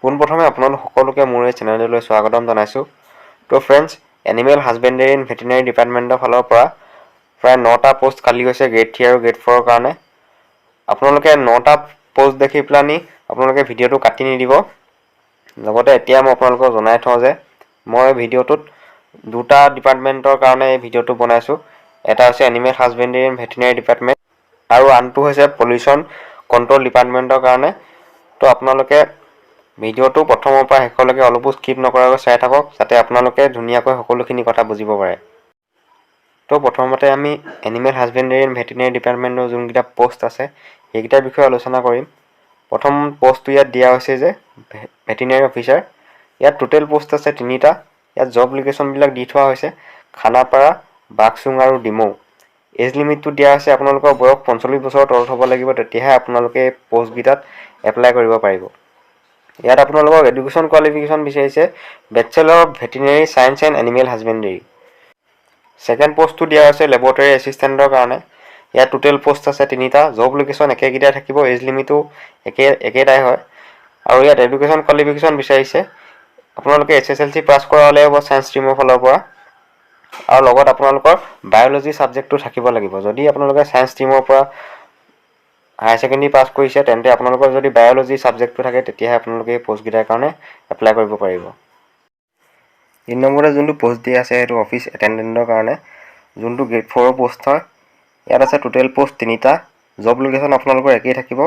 পোনপ্ৰথমে আপোনালোক সকলোকে মোৰ এই চেনেলটোলৈ স্বাগতম জনাইছোঁ। তো friends, animal husbandry and veterinary ডিপাৰ্টমেণ্টৰ ফালৰ পৰা প্ৰায় নটা পষ্ট খালী হৈছে গ্ৰেড 3 আৰু গ্ৰেড 4ৰ কাৰণে। আপোনালোকে নটা পষ্ট দেখি পেলানি আপোনালোকে ভিডিঅ'টো কাটি নিদিব। লগতে এতিয়া মই আপোনালোকক জনাই থওঁ যে মই ভিডিঅ'টোত দুটা ডিপাৰ্টমেণ্টৰ কাৰণে এই ভিডিঅ'টো বনাইছোঁ। এটা হৈছে animal husbandry and veterinary department আৰু আনটো হৈছে পলিউশ্যন কণ্ট্ৰল ডিপাৰ্টমেণ্টৰ কাৰণে। তো আপোনালোকে ভিডিঅ'টো প্ৰথমৰ পৰা শেষলৈকে অলপো স্কিপ নকৰাকৈ চাই থাকক, যাতে আপোনালোকে ধুনীয়াকৈ সকলোখিনি কথা বুজিব পাৰে। তো প্ৰথমতে আমি এনিমেল হাজবেণ্ডেৰী এণ্ড ভেটেৰিনেৰী ডিপাৰ্টমেণ্টৰ যোনকেইটা পষ্ট আছে, সেইকেইটাৰ বিষয়ে আলোচনা কৰিম। প্ৰথম পষ্টটো ইয়াত দিয়া হৈছে যে ভেটেৰিনেৰী অফিচাৰ। ইয়াত টোটেল পষ্ট আছে তিনিটা। ইয়াত জব লোকেশ্যনবিলাক দি থোৱা হৈছে খানাপাৰা, বাকচুং আৰু ডিমৌ। এজ লিমিটটো দিয়া হৈছে, আপোনালোকৰ বয়স 45 বছৰৰ তলত হ'ব লাগিব, তেতিয়াহে আপোনালোকে এই পষ্টকেইটাত এপ্লাই কৰিব পাৰিব। ইয়াত আপোনালোকক এডুকেশ্যন কোৱালিফিকেশ্যন বিচাৰিছে Bachelor of Veterinary Science and Animal Husbandry। Second পষ্টটো দিয়া হৈছে লেবৰেটৰী এছিষ্টেণ্টৰ কাৰণে। ইয়াত টোটেল পষ্ট আছে তিনিটা। জব লোকেশ্যন একেকেইটাই থাকিব, এজ লিমিটো একেটাই হয় আৰু ইয়াত এডুকেশ্যন কোৱালিফিকেশ্যন বিচাৰিছে আপোনালোকে এইচএছএলচি পাছ কৰা হ'লে হ'ব ছায়েন্স ষ্ট্ৰীমৰ ফালৰ পৰা আৰু লগত আপোনালোকৰ বায়'লজি ছাবজেক্টটো থাকিব লাগিব। যদি আপোনালোকে ছায়েন্স ষ্ট্ৰীমৰ পৰা হায়াৰ ছেকেণ্ডেৰী পাছ কৰিছে, তেন্তে আপোনালোকৰ যদি বায়'লজি ছাবজেক্টটো থাকে, তেতিয়াহে আপোনালোকে এই পষ্টকেইটাৰ কাৰণে এপ্লাই কৰিব পাৰিব। 3 নম্বৰতে যোনটো পষ্ট দিয়া আছে, সেইটো অফিচ এটেণ্ডেণ্টৰ কাৰণে, যোনটো গ্ৰেড 4ৰ পষ্ট হয়। ইয়াত আছে টোটেল পষ্ট তিনিটা। জব লোকেশ্যন আপোনালোকৰ একেই থাকিব,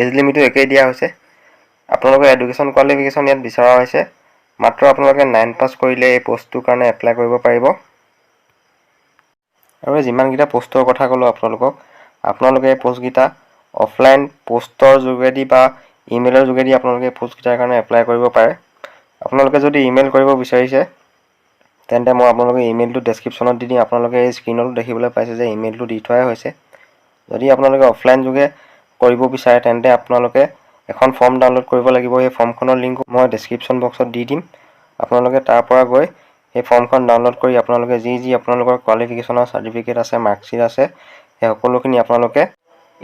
এজ লিমিটো একেই দিয়া হৈছে। আপোনালোকৰ এডুকেশ্যন কোৱালিফিকেশ্যন ইয়াত বিচৰা হৈছে মাত্ৰ আপোনালোকে 9 পাছ কৰিলে এই পষ্টটোৰ কাৰণে এপ্লাই কৰিব পাৰিব। আৰু এই যিমানকেইটা পষ্টৰ কথা ক'লোঁ আপোনালোকক, আপোনালোকে এই পষ্টকেইটা অফলাইন পষ্টৰ যোগেদি বা ইমেইলৰ যোগেদি আপোনালোকে এই পষ্টকেইটাৰ কাৰণে এপ্লাই কৰিব পাৰে। আপোনালোকে যদি ইমেইল কৰিব বিচাৰিছে, তেন্তে মই আপোনালোকে ইমেইলটো ডেছক্ৰিপশ্যনত দি দিম। আপোনালোকে এই স্ক্ৰীণতো দেখিবলৈ পাইছে যে ইমেইলটো দি থোৱাই হৈছে। যদি আপোনালোকে অফলাইন যোগে কৰিব বিচাৰে, তেন্তে আপোনালোকে এখন ফৰ্ম ডাউনলোড কৰিব লাগিব। সেই ফৰ্মখনৰ লিংকো মই ডেছক্ৰিপশ্যন বক্সত দি দিম। আপোনালোকে তাৰ পৰা গৈ সেই ফৰ্মখন ডাউনলোড কৰি আপোনালোকে যি যি আপোনালোকৰ কোৱালিফিকেশ্যনৰ চাৰ্টিফিকেট আছে, মাৰ্কশ্বিট আছে, সেই সকলোখিনি আপোনালোকে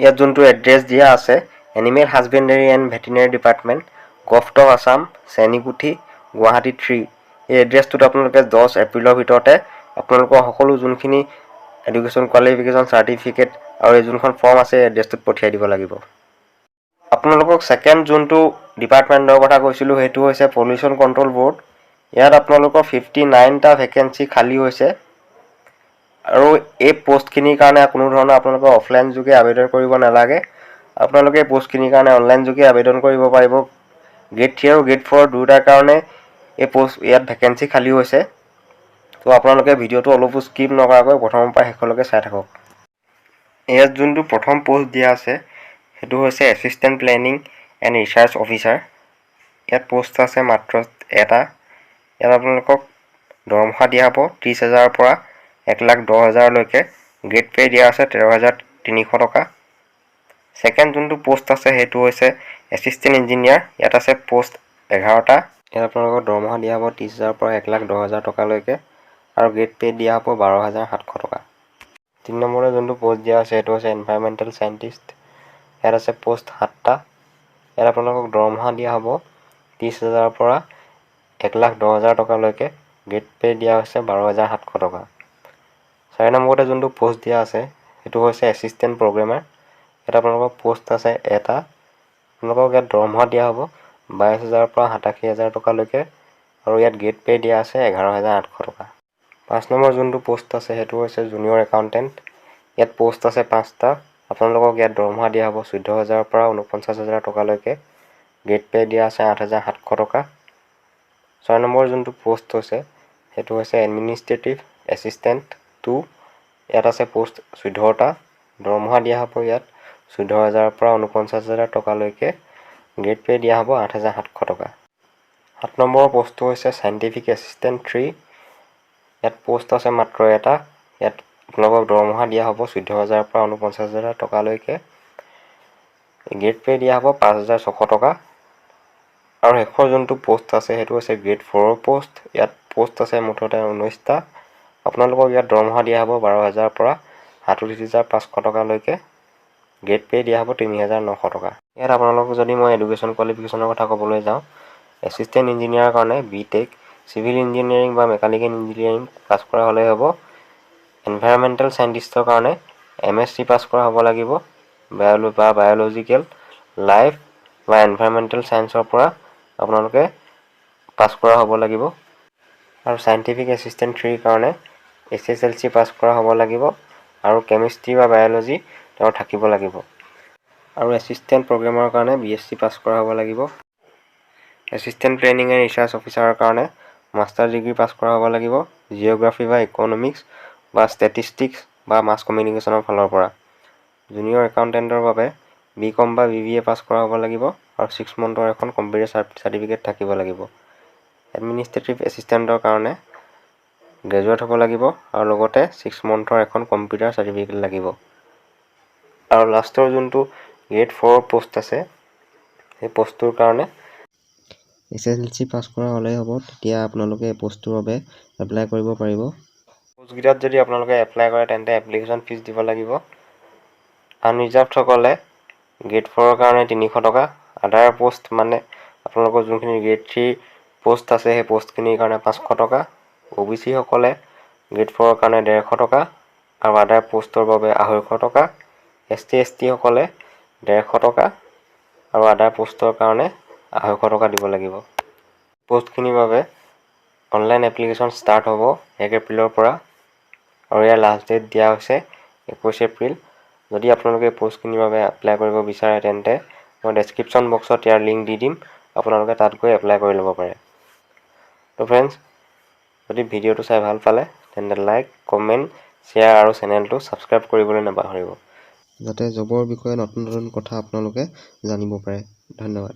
ইয়াত যোনটো এড্ৰেছ দিয়া আছে, Animal Husbandry and Veterinary Department, Govt of Assam, Chenikuthi, Guwahati 3, এই এড্ৰেছটোত আপোনালোকে 10 এপ্ৰিলৰ ভিতৰতে আপোনালোকৰ সকলো যোনখিনি এডুকেশ্যন কোৱালিফিকেশ্যন চাৰ্টিফিকেট আৰু এই যোনখন ফৰ্ম আছে, এই এড্ৰেছটোত পঠিয়াই দিব লাগিব। আপোনালোকক ছেকেণ্ড যোনটো ডিপাৰ্টমেণ্টৰ কথা কৈছিলোঁ, সেইটো হৈছে পলিউশ্যন কণ্ট্ৰল ব'ৰ্ড। ইয়াত আপোনালোকৰ 59টা ভেকেঞ্চি খালী হৈছে আৰু এই পষ্টখিনিৰ কাৰণে কোনো ধৰণৰ আপোনালোকে অফলাইন যোগে আবেদন কৰিব নালাগে। আপোনালোকে এই পষ্টখিনিৰ কাৰণে অনলাইন যোগে আবেদন কৰিব পাৰিব। গ্ৰেড 3 আৰু গ্ৰেড 4 দুয়োটাৰ কাৰণে এই পষ্ট ইয়াত ভেকেঞ্চি খালী হৈছে। তো আপোনালোকে ভিডিঅ'টো অলপো স্কিপ নকৰাকৈ প্ৰথমৰ পৰা শেষলৈকে চাই থাকক। ইয়াত যোনটো প্ৰথম পষ্ট দিয়া আছে, সেইটো হৈছে Assistant Planning and Research Officer। ইয়াত পষ্ট আছে মাত্ৰ এটা। ইয়াত আপোনালোকক দৰমহা দিয়া হ'ব 30 হাজাৰৰ পৰা 1,10,000লৈকে। গ্ৰেড পে' দিয়া আছে 13,300 টকা। ছেকেণ্ড যোনটো পষ্ট আছে, সেইটো হৈছে এছিষ্টেণ্ট ইঞ্জিনিয়াৰ। ইয়াত আছে পষ্ট 11টা। ইয়াত আপোনালোকক দৰমহা দিয়া হ'ব 30 হাজাৰৰ পৰা 1,10,000 টকালৈকে আৰু গ্ৰেড পে' দিয়া হ'ব 12,700 টকা। 3 নম্বৰতে যোনটো পষ্ট দিয়া আছে, সেইটো হৈছে এনভাইৰমেণ্টেল চাইণ্টিষ্ট। ইয়াত আছে পষ্ট সাতটা। ইয়াত আপোনালোকক দৰমহা দিয়া হ'ব 30 হাজাৰৰ পৰা 1,10,000 টকালৈকে। গ্ৰেড পে' দিয়া হৈছে 12,700 টকা। 4 নম্বৰতে যোনটো পষ্ট দিয়া আছে, সেইটো হৈছে এছিষ্টেণ্ট প্ৰগ্ৰেমাৰ। ইয়াত আপোনালোকৰ পষ্ট আছে এটা। আপোনালোকক ইয়াত দৰমহা দিয়া হ'ব 22 হাজাৰৰ পৰা 87 হাজাৰ টকালৈকে আৰু ইয়াত গ্ৰেড পে' দিয়া আছে 11,800 টকা। 5 নম্বৰ যোনটো পষ্ট আছে, সেইটো হৈছে জুনিয়ৰ একাউণ্টেণ্ট। ইয়াত পষ্ট আছে পাঁচটা। আপোনালোকক ইয়াত দৰমহা দিয়া হ'ব 14 হাজাৰৰ পৰা 49 হাজাৰ টকালৈকে। গ্ৰেড পে' দিয়া আছে 8700 টকা। 6 নম্বৰ যোনটো পষ্ট হৈছে, সেইটো হৈছে এডমিনিষ্ট্ৰেটিভ এছিষ্টেণ্ট 2। ইয়াত আছে পষ্ট 14টা। দৰমহা দিয়া হ'ব ইয়াত 14 হাজাৰৰ পৰা 49 হাজাৰ টকালৈকে। গ্ৰেড পে' দিয়া হ'ব 8700 টকা। 7 নম্বৰৰ পষ্টটো হৈছে চাইণ্টিফিক এছিষ্টেণ্ট 3। ইয়াত পষ্ট আছে মাত্ৰ এটা। ইয়াত আপোনালোকক দৰমহা দিয়া হ'ব 14 হাজাৰৰ পৰা 49 হাজাৰ টকালৈকে। গ্ৰেড পে' দিয়া হ'ব 5600 টকা। আৰু শেষৰ যোনটো পষ্ট আছে, সেইটো হৈছে গ্ৰেড 4ৰ পষ্ট। ইয়াত পষ্ট আছে মুঠতে 19টা। আপোনালোকক ইয়াত দৰমহা দিয়া হ'ব 12 হাজাৰৰ পৰা 37,500 টকালৈকে। গ্ৰেড পে' দিয়া হ'ব 3900 টকা। ইয়াত আপোনালোকক যদি মই এডুকেশ্যন কোৱালিফিকেশ্যনৰ কথা ক'বলৈ যাওঁ এছিষ্টেণ্ট ইঞ্জিনিয়াৰৰ কাৰণে বি টেক চিভিল ইঞ্জিনিয়াৰিং বা মেকানিকেল ইঞ্জিনিয়াৰিং পাছ কৰা হ'লেই হ'ব। এনভাইৰমেণ্টেল চাইণ্টিষ্টৰ কাৰণে এমএছচি পাছ কৰা হ'ব লাগিব বা বায়'লজিকেল, লাইফ বা এনভাইৰমেণ্টেল চায়েন্সৰ পৰা আপোনালোকে পাছ কৰা হ'ব লাগিব। আৰু চাইণ্টিফিক এছিষ্টেণ্ট 3ৰ কাৰণে এইচএছএলচি পাছ কৰা হ'ব লাগিব আৰু কেমিষ্ট্ৰি বা বায়'লজি তেওঁৰ থাকিব লাগিব। আৰু এছিষ্টেণ্ট প্ৰগ্ৰেমাৰৰ কাৰণে বিএছচি পাছ কৰা হ'ব লাগিব। এছিষ্টেণ্ট প্লেনিং এণ্ড ৰিচাৰ্চ অফিচাৰৰ কাৰণে মাষ্টাৰ ডিগ্ৰী পাছ কৰা হ'ব লাগিব জিঅ'গ্ৰাফী বা ইকনমিক্স বা ষ্টেটিষ্টিক্স বা মাছ কমিউনিকেশ্যনৰ ফালৰ পৰা। জুনিয়ৰ একাউণ্টেণ্টৰ বাবে বি কম বা বিবিএ পাছ কৰা হ'ব লাগিব আৰু 6 মান্থৰ এখন কম্পিউটাৰ চাৰ্টিফিকেট থাকিব লাগিব। এডমিনিষ্ট্ৰেটিভ এছিষ্টেণ্টৰ কাৰণে গ্ৰেজুৱেট হ'ব লাগিব আৰু লগতে 6 মান্থৰ এখন কম্পিউটাৰ চাৰ্টিফিকেট লাগিব। আৰু লাষ্টৰ যোনটো গ্ৰেড 4ৰ পষ্ট আছে, সেই পষ্টটোৰ কাৰণে এইচএছএলচি পাছ কৰা হ'লেই হ'ব। তেতিয়া আপোনালোকে এই পষ্টটোৰ বাবে এপ্লাই কৰিব পাৰিব। পষ্টকেইটাত যদি আপোনালোকে এপ্লাই কৰে, তেন্তে এপ্লিকেশ্যন ফিজ দিব লাগিব। আনৰিজাৰ্ভসকলে গ্ৰেড 4ৰ কাৰণে 300 টকা, আদাৰ পষ্ট মানে আপোনালোকৰ যোনখিনি গ্ৰেড 3 পষ্ট আছে, সেই পষ্টখিনিৰ কাৰণে 500 টকা, অ'বিচিসকলে গ্ৰেড 4ৰ কাৰণে 150 টকা আৰু আদাৰ পষ্টৰ বাবে 250 টকা, এছ চি, এছ টিসকলে 150 টকা আৰু আদাৰ পষ্টৰ কাৰণে 250 টকা দিব লাগিব। পষ্টখিনিৰ বাবে অনলাইন এপ্লিকেশ্যন ষ্টাৰ্ট হ'ব 1 এপ্ৰিলৰ পৰা আৰু ইয়াৰ লাষ্ট ডেট দিয়া হৈছে 21 এপ্ৰিল। যদি আপোনালোকে পষ্টখিনিৰ বাবে এপ্লাই কৰিব বিচাৰে, তেন্তে মই ডেছক্ৰিপশ্যন বক্সত ইয়াৰ লিংক দি দিম। আপোনালোকে তাত গৈ এপ্লাই কৰি ল'ব পাৰে। তো ফ্ৰেণ্ডছ, যদি ভিডিঅ'টো চাই ভাল পালে, তেন্তে লাইক, কমেণ্ট, শ্বেয়াৰ আৰু চেনেলটো ছাবস্ক্ৰাইব কৰিবলৈ নাপাহৰিব, যাতে জবৰ বিষয়ে নতুন নতুন কথা আপোনালোকে জানিব পাৰে। ধন্যবাদ।